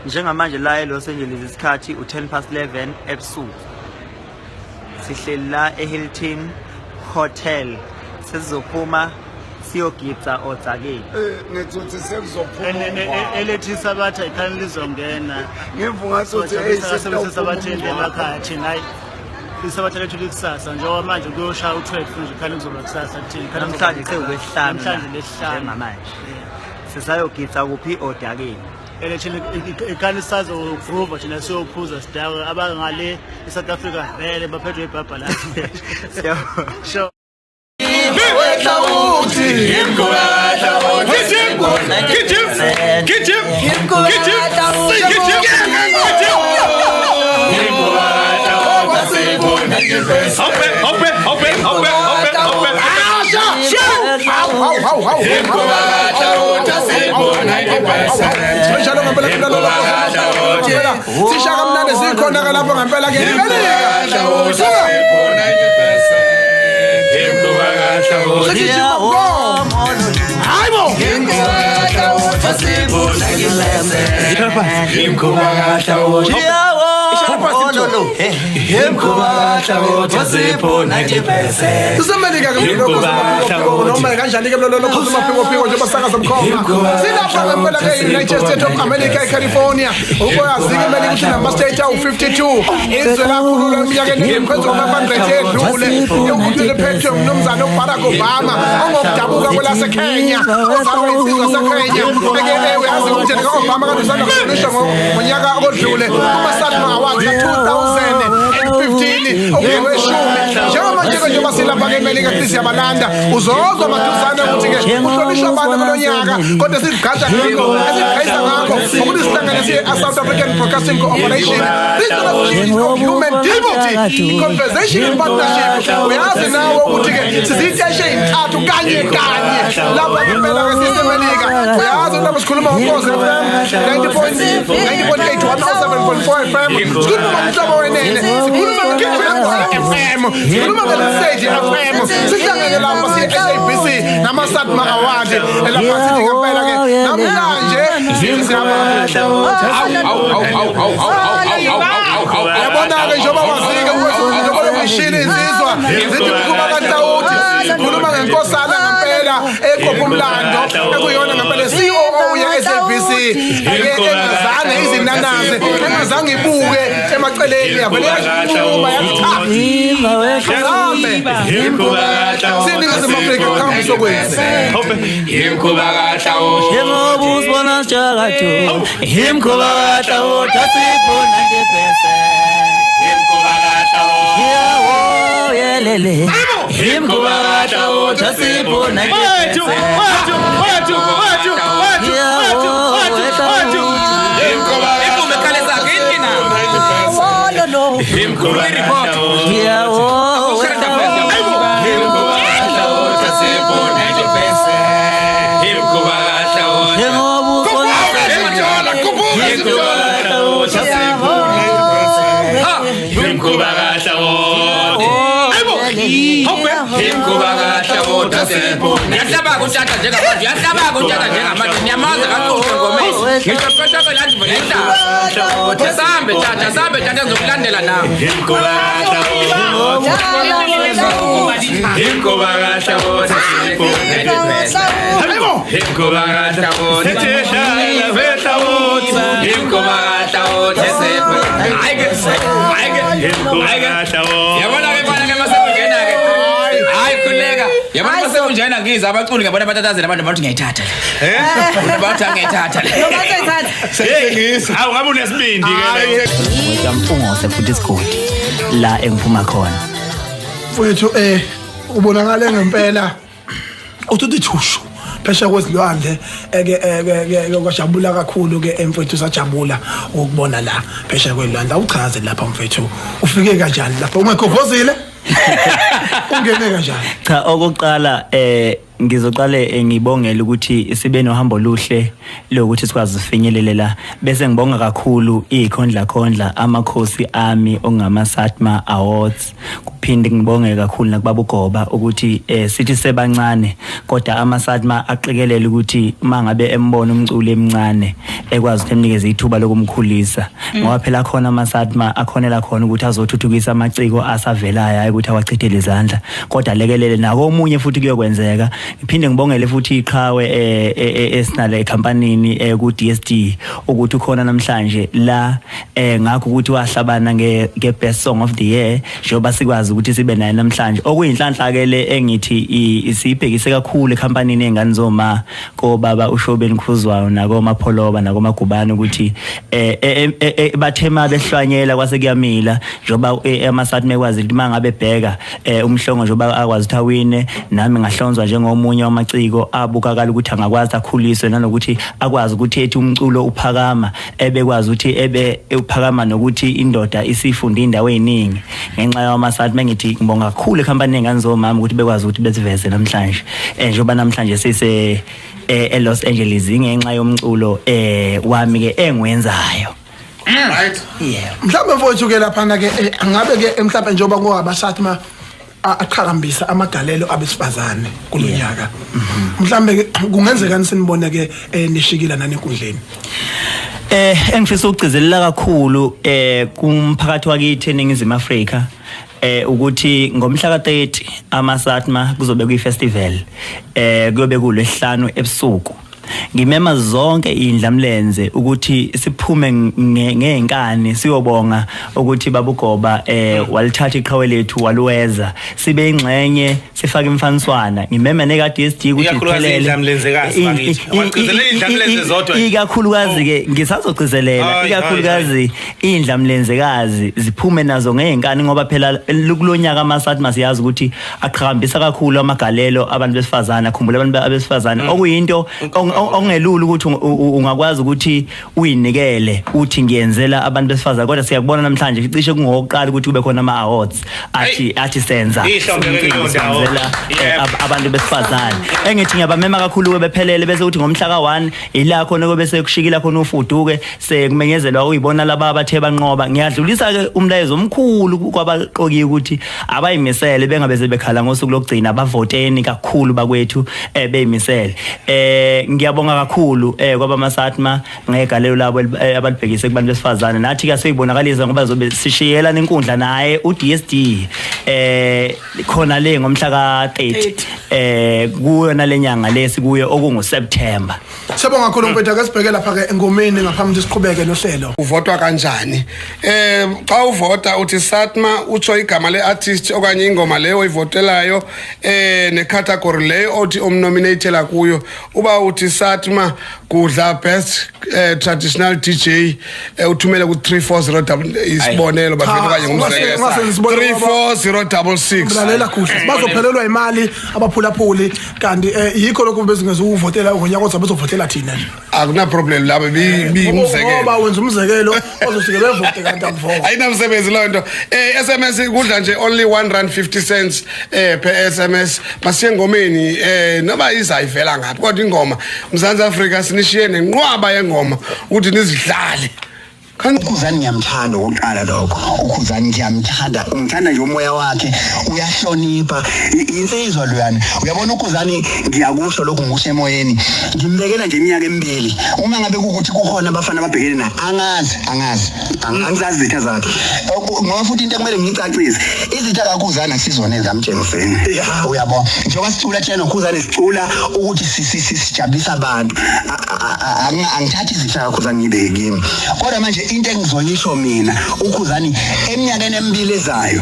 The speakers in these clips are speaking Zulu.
Njengamanje la eLos Angeles isikhathi u-10 past 11 ebusuku. Sihleli la eHilton Hotel. Sesizophuma siyogidza odzakeni. Ngithi uthi sekuzophuma umngcwabo. Elethi isabatha ikhani lizongena. Ngiva ngathi uthi hey Sojabulisa sabatheni emakhaya thina, hayi, isabatha lethu likusasa, njengoba manje kuyoshaya u-12 nje, khani kuzoba kusasa kuthini. Khani Namhlanje sekuwesihlanu. Namhlanje lesihlanu. Njengamanje. Sisayogidza kuphi? Odakeni. Elethini ikhani sisazogroova thina, siyophuza sidakwe, abangale e-South Africa vele baphethwe ibhabha la. Sure. Gijim, gijim, gijim, gijim, gijim. Hoppe, hoppe, hoppe, hoppe, hoppe, hoppe. Hawu hawu hawu. Njalo ngempela ngempela sisha kamnandi, sikhona ke lapho ngempela ke imelika. Suka. Sigijima go. Hayibo. Sisemelika ke lokho samaphiko, noma kanjani ke lokho samaphiko phiko, njengoba sakaza mkhoma. Silapha ngempela ke United States of America, eCalifornia. Uboyazi-ke emelika ukuthi nama state awu-52. Izwe lakhululwa eminyakeni engaphezu kwama-500 edlule. Ukuthi liphethwe umnumzane uBarack Obama ongokudabuka kwelaseKenya, ozalwa insizwa yaseKenya. Eke uyazi ukuthi ka-Obama kade usanda kuhlonishwa ngonyaka odlule kuma-SATMA Awards ka-2015 okungoweshumi. Njengamanje-ke, njengoba silapha-ke emelika kuthi siyabalanda, uzozwa maduzane ukuthi-ke kuhlonishwa abantu kulo nyaka, kodwa sizigqaja ngakho, esiqhayisa ngakho ukuthi sihlangane siye-South African Broadcasting Corporation, Regional of Human Dignity, Conversation and Partnership. Uyazi nawe ukuthi-ke siziyiteshe ey'ntathu kanye kanye lapha ngempela-ke sisemelika. Uyazi lapho sikhuluma ngoKhozi FM 90.8, 107.4 FM, sikhuluma ngoMhlobo Wenene, sikhuluma ngeKing FM, sikhuluma ngeLesedi FM. Sihlangene lapha siye-SABC nama-SATMA Award elapha. Sithi ngempela-ke namhlanje yabona-ke, njengoba wazike njengoba ngishilo, insizwa zithi mkhuba kaNtawuthi, sikhuluma ngenkosana ngempela eqopha umlando, ekuyona ngempela COO ye-SABC, engazange izinanaze, engazange ibuke emaceleni, yavele yaqhuma yathi cha, hambe siNingizimu Afrika qhamuka sokwenze. Njengoba uzibona sijakajo, imkhuba kaHlawuthi asipho 90%. Yawo yelele, imkhuba kaHlawuthi asipho 90%. Wethu, wethu, wethu, wethu, wethu, wethu, wethu, wethu. Imvume ekhale sakhe yini na? I-report. Yawo. Current affairs. Njengoba uzibona Sithola, khuphuka sithola. Imkhuba kaHlawuthi. Uyahlabaka utata njengamanje, uyahlabaka utata njengamanje. Niyamazi kakhulu ngomesi. Ngisho qeshoko la nje ngiyahlaba. Sambe tata, sambe tata, ngizokulandela nawe. Imkhuba kaHlawuthi. Imkhuba kaHlawuthi. Imkhuba kaHlawuthi. Imkhuba kaHlawuthi. Hayi ke, hayi ke, hayi ke. Yabona ke mfana ke mase kungena ke. Hayi, khuleka. Yabona mase kunjena ngiza abaculi, ngiyabona batatazela abantu, bathi ngiyayithatha le. Bathi angiyithatha le. Hawu, ngabe unesibindi ke. Mpungose futhi isigodi la engiphuma khona. Mfowethu, ubonakale ngempela uthi thushu phesheya kwezilwandle eke eke kwajabula kakhulu ke mfowethu, sajabula ukubona la phesheya kwezilwandle. Awuchaze lapha mfowethu, ufike kanjani lapha ungekhovozile, ungene kanjani? Cha, okokuqala Ngizoqale ngibongele ukuthi sibe nohambo luhle lokuthi sikwazi ukufinyelele la, bese ngibonga kakhulu ikhondla khondla amakhosi ami ongama SATMA Awards. Kuphinde ngibonge kakhulu nakubaba uGoba ukuthi sithi sebancane kodwa ama SATMA aqikelele ukuthi mangabe embona umculo emncane ekwazi ukuthi emnikeze ithuba lokumkhulisa, ngoba phela khona ama SATMA akhonela khona ukuthi azothuthukisa amaciko asavelayo, hayi ukuthi awachithele izandla kodwa lekelele nakomunye futhi kuyokwenzeka. Ngiphinde ngibongele futhi iqhawe esinale ecompanyini ku DSD ukuthi ukhona namhlanje la, ngakho ukuthi wahlabana nge best song of the year, njengoba sikwazi ukuthi sibe naye namhlanje, okuyinhlanhla ke le engithi isibhekise kakhulu ecompanyini engane zoma kobaba uShobeni Khuzwayo nakoMapholoba nakoMagubane ukuthi bathema behlwanyela kwase kuyamila, njengoba amaSATMA ekwazi ukuthi mangabe bheka umhlongo njengoba akwazi ukuthi awine, nami ngahlonzwa njengomunye wamaciko abukakala ukuthi angakwazi akhuliswe nanokuthi akwazi ukuthi ethi umculo uphakama, ebekwazi ukuthi ebe uphakama nokuthi indoda isifunda indawo eziningi ngenxa yamaSATMA. Ngithi ngibonga kakhulu ecompany engane zomama ukuthi bekwazi ukuthi beziveze namhlanje, njengoba namhlanje sise eLos Angeles ngenxa yomculo wami ke engiwenzayo. Right. Yeah. Mhlawumbe mfowethu ke laphana ke angabe ke mhlawumbe njengoba ngowabasatma aqhakambisa amagalelo abesifazane kulonyaka, mhlawumbe kungenzeka sinibone ke nishikila nani enkundleni? Engifisa ukugcizelela kakhulu kumphakathi wakithi eNingizimu Afrika ukuthi ngomhla ka-30 amaSATMA kuzobe kuyi-festival, kuyobe kuLwesihlanu ebusuku. Ngimema zonke indlamlenze ukuthi siphume ngenkani siyobonga ukuthi babugoba walithatha iqhawe lethu waluweza, sibe ingxenye sifake imfaniswana. Ngimema neka DSD ukuthi iphelele ikakhulukazi ke ngisazogcizelela ikakhulukazi indlamlenzekazi ziphume nazo ngenkani, ngoba phela kulonyaka amaSATMA siyazi ukuthi aqhakambisa kakhulu amagalelo abantu besifazane, akhumbula abantu abesifazane, okuyinto ongelula ukuthi ungakwazi ukuthi uyinikele uthi ngiyenzela abantu besifazane, kodwa siyakubona namhlanje cishe kungokuqala ukuthi kube khona ama awards athi senza senzela abantu besifazane. Engithi ngiyabamema kakhulu bephelele, bese uthi ngomhla ka1 ila khona kube sekushikila khona ufuduke sekumenyezelwa uyibona laba abathe banqoba. Ngiyadlulisa ke umlayezo omkhulu kwabaqokiwe ukuthi abayimisele bengabe sebekhala ngosuku lokugcina, bavoteni kakhulu bakwethu beyimisele. Ngiyabonga kakhulu kwabamaSATMA ngegalelo labo abalibhekise kubantu besifazane, nathi ke siyibonakalisa ngoba zobe sishiyela nenkundla naye uDSD khona le ngomhla ka30 kuyona lenyanga lesi kuyo okungu September. Siyabonga kakhulu mfethu, ake sibheke lapha ke engomeni ngaphambi ukuthi siqhubeke nohlelo. Uvotwa kanjani? Xa uvota uthi SATMA utsho igama leartist okanye ingoma leyo oyivotelayo necategory leyo othi omnominatela kuyo. Uba uthi SATMA kudla best traditional DJ uthumele ku 340 isibonelo bafethu okanye ngumzekelo 34066. Lalela kuhle, bazophelelwa imali abaphulaphuli, kanti yikho lokho bezingeze ukuvotela ngonyaka ozabe bezovotela thina nje. Akuna problem labo biyumzekelo. Ngoba wenza umzekelo ozosuke bevote kanti akuvote. Ayinamsebenzi loo nto. SMS kudla nje only R1.50 per SMS. Masiye ngomeni noba izayivela ngaphi kodwa ingoma Mzantsi Afrika sinishiye nenqwaba yengoma ukuthi nizidlale. Ukhuzani ngiyamthanda okokuqala lokho. Ukhuzani ngiyamthanda, ungithanda nje umoya wakhe, uyahlonipha, insizwa loyana. Uyabona ukhuzani, ngiyakusho lokhu ngikusho emoyeni, ngimbekela nje iminyaka emibili. Uma ngabe kukuthi kukhona abafana ababhekene naye, angazi, angizazi izitha zakhe. Ngoba futhi into ekumele ngiyicacise, izitha kaKhuzani akusizona ezamtshengiseni. Uyabona, njengoba sicula thina noKhuzani sicula ukuthi sijabulisa abantu. Angithathi izitha kaKhuzani ngibeke kimi. Kodwa manje into engizoyisho mina, uKhuzani eminyakeni emibili ezayo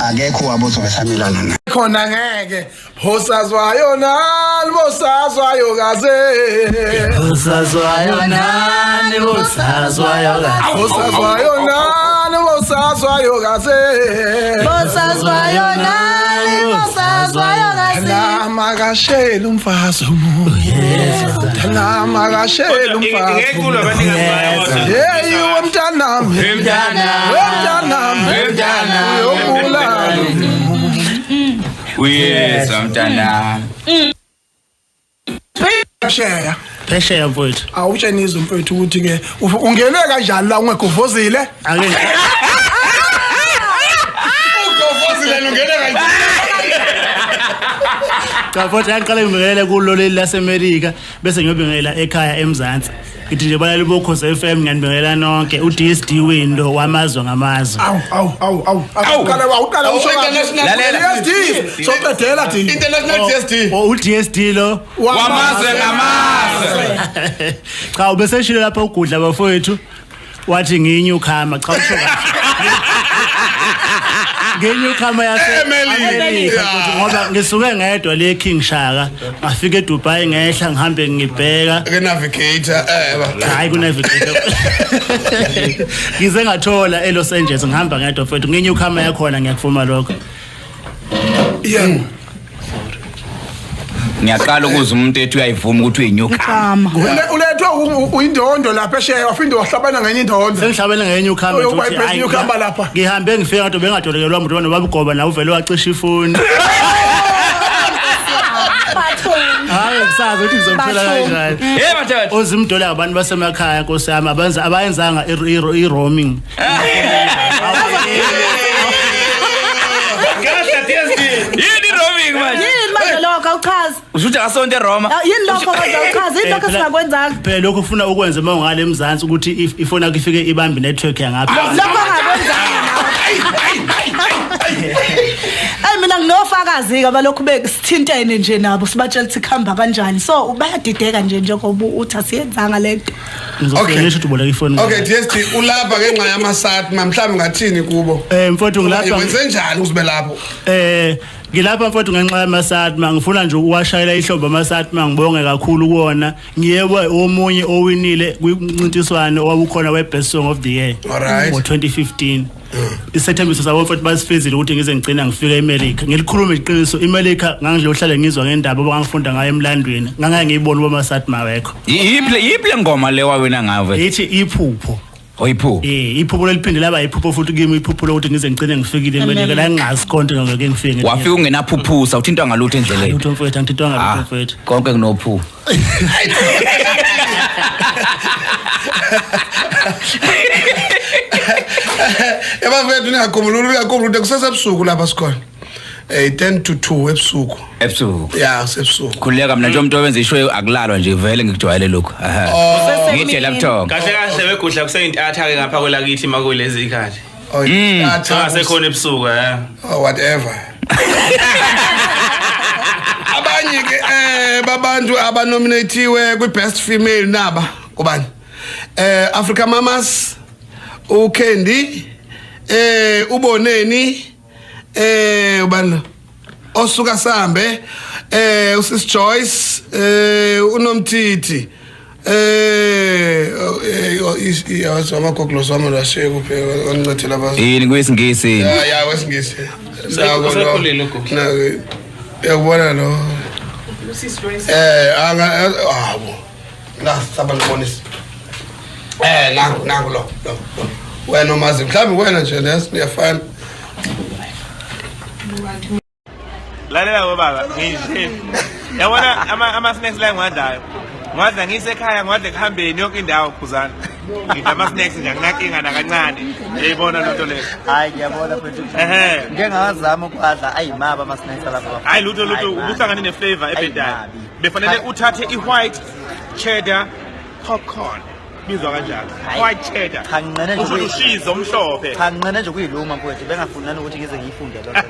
akekho wabo ozobe samelana naye. Khona ngeke bosazwayo nani, bosazwayo kaze, bosazwayo nani, bosazwayo kaze, bosazwayo nani, bosazwayo kaze, bosazwayo nani, bosazwayo kaze. Namakashela umfazi omunye, namakashela umfazi. Hey wemntanami, wemntanami, wemntanami, uyobulala. Uyezwa mntanami. Phesheya. Phesheya mfowethu. Awutshenizwe mfowethu ukuthi ke ungene kanjani la ungegovozile? Ake Ugovozile ungene kanjani? Cha mfowethu, ngiqale ngibingelele kulo leli laseMelika bese ngiyobingelela ekhaya eMzansi. Ngithi nje balali boKhozi FM, ngiyanibingelela nonke, uDSD Window wamazwe ngamazwe. Awu awu awu awu. Awuqala awuqala usho Lalela. DSD. Soqedela D. International DSD. Oh, uDSD lo Wamazwe ngamazwe. Cha, ubeseshilo lapha ugudla bafowethu, wathi ngiyinyukhama. Cha, usho kahle. Ngiyinyukhama yase Emelika. Ngoba ngisuke ngedwa le King Shaka, ngafika eDubai, ngehla ngihambe ngibheka Ke navigator ba. Hayi, ku-navigator ngize ngathola eLos Angeles, ngihamba ngedwa mfethu, ngiyinyukhama yakhona, ngiyakuvuma lokho. Yebo. Ngiyaqala ukuza umuntu ethi uyayivuma ukuthi uyinyukhama. Ulethwe uyindondo lapha esheya, wafinde wahlabana ngenye indondo. Sengihlabene ngenye newcomer nje Uyokuba ukuthi, i-best hayi, newcomer lapha. Ngihambe ngifika ngathi bengadolekelwa umuntu nobaba ugoba nawe uvele wacisha ifoni. Hayi, ngisazi ukuthi ngizomthola kanjani. Hey madoda. Ozimdola abantu basemakhaya, nkosi yami, abenza abayenzanga i-roaming. Kahle DSD. Yini roaming manje? Yini manje lokho, awuchazi? Usho ukuthi akasonto eRoma. Yini lokho kodwa, awuchazi? Yini lokho esingakwenzanga? Phela lokhu ufuna ukwenza uma ungale eMzansi ukuthi ifoni yakho ifike ibambe network yangapha. Lokho angakwenzanga. Ayi, mina nginofakazi-ke abalokhu besithintene nje nabo, sibatshela ukuthi kuhamba kanjani, so bayadideka nje njengoba uthi asiyenzanga le nto. Ngizofika ngisho ukuthi uboleka ifoni. Okay DSD, ulapha ngenxa yamaSatma, mhlawumbe ngathini kubo? Mfowethu, ngilapha Wenze njani ukuze lapho? Ngilapha mfowethu ngenxa yamaSatma, ngifuna nje ukuwashayela ihlombe amaSatma, ngibonge kakhulu kuwona. Ngiyebo omunye owinile kwincintiswano owawukhona we-Best Song of the Year ngo-2015. Isethembiso sabo mfowethu basifezile ukuthi ngize ngigcina ngifika eMelika. Ngilikhulume iqiniso, iMelika ngangilohlale ngizwa ngendaba abangifunda ngayo emlandweni. Ngangeke ngiyibone uba amaSatma wekho. Yiphi le ngoma le wawina ngayo vele? Ithi iphupho. Oyiphupho. Iphupho leliphinde laba iphupho futhi kimi, iphupho lokuthi ngize ngigcine ngifikile eMelika la ngingazi konke ngeke ngifike. Wafika ungenaphuphusa, uthintwa ngalutho endleleni. Lutho mfowethu, angithintwa ngalutho mfowethu. Konke kunophu. Ebafethu ningakhumbula uyakhumbula ukuthi kusesebusuku lapha sikhona. 10 to 2 ebusuku. Ebusuku. Yeah, sebusuku. Khuleka mina nje umuntu owenza ishow akulalwa nje, vele ngikujwayele lokho. Aha. Ngidle laptop. Kahle kahle begudla kuseyintatha ke ngapha kwelakithi makulezi ikhathi. Oh, Cha, sekhona ebusuku eh. Oh, whatever. Abanye ke babantu abanominatiwe kwi best female naba kubani? Africa Mamas, uKendi, uBoneni, ubani osuka sambe, uSis Joyce, uNomthithi, amagogo wami lashiye kuphela oncethela bazo. Yini kuyisingisi? Ya, wesingisi. Sekhulile uGugu. Uyakubona lo. Anga abo. La sabangibonisa. Nangu nangu lo lo. Wena umazi mhlawumbe wena nje lesiyafana. Lalela baba, ngisho. Yabona ama snacks la ngiwadlayo. Ngiwadla ngisekhaya, ngiwadla ekuhambeni yonke indawo khuzana. Ngidla ama snacks nje, anginankinga nakancane. Uyayibona lutho leyo. Hayi, ngiyabona mfethu. Ngike ngawazama ukwadla, ayimaba ama snacks alapha. Hayi lutho lutho, ubuhlangane ne flavor ebhedayo. Befanele uthathe i-white cheddar popcorn. Bizwa kanjalo. White cheddar. Cha, nginqene nje Usho ushizo omhlophe. Cha, nginqene nje kuyiluma mfowethu, bengafuni nanokuthi ngize ngiyifunde loo nto.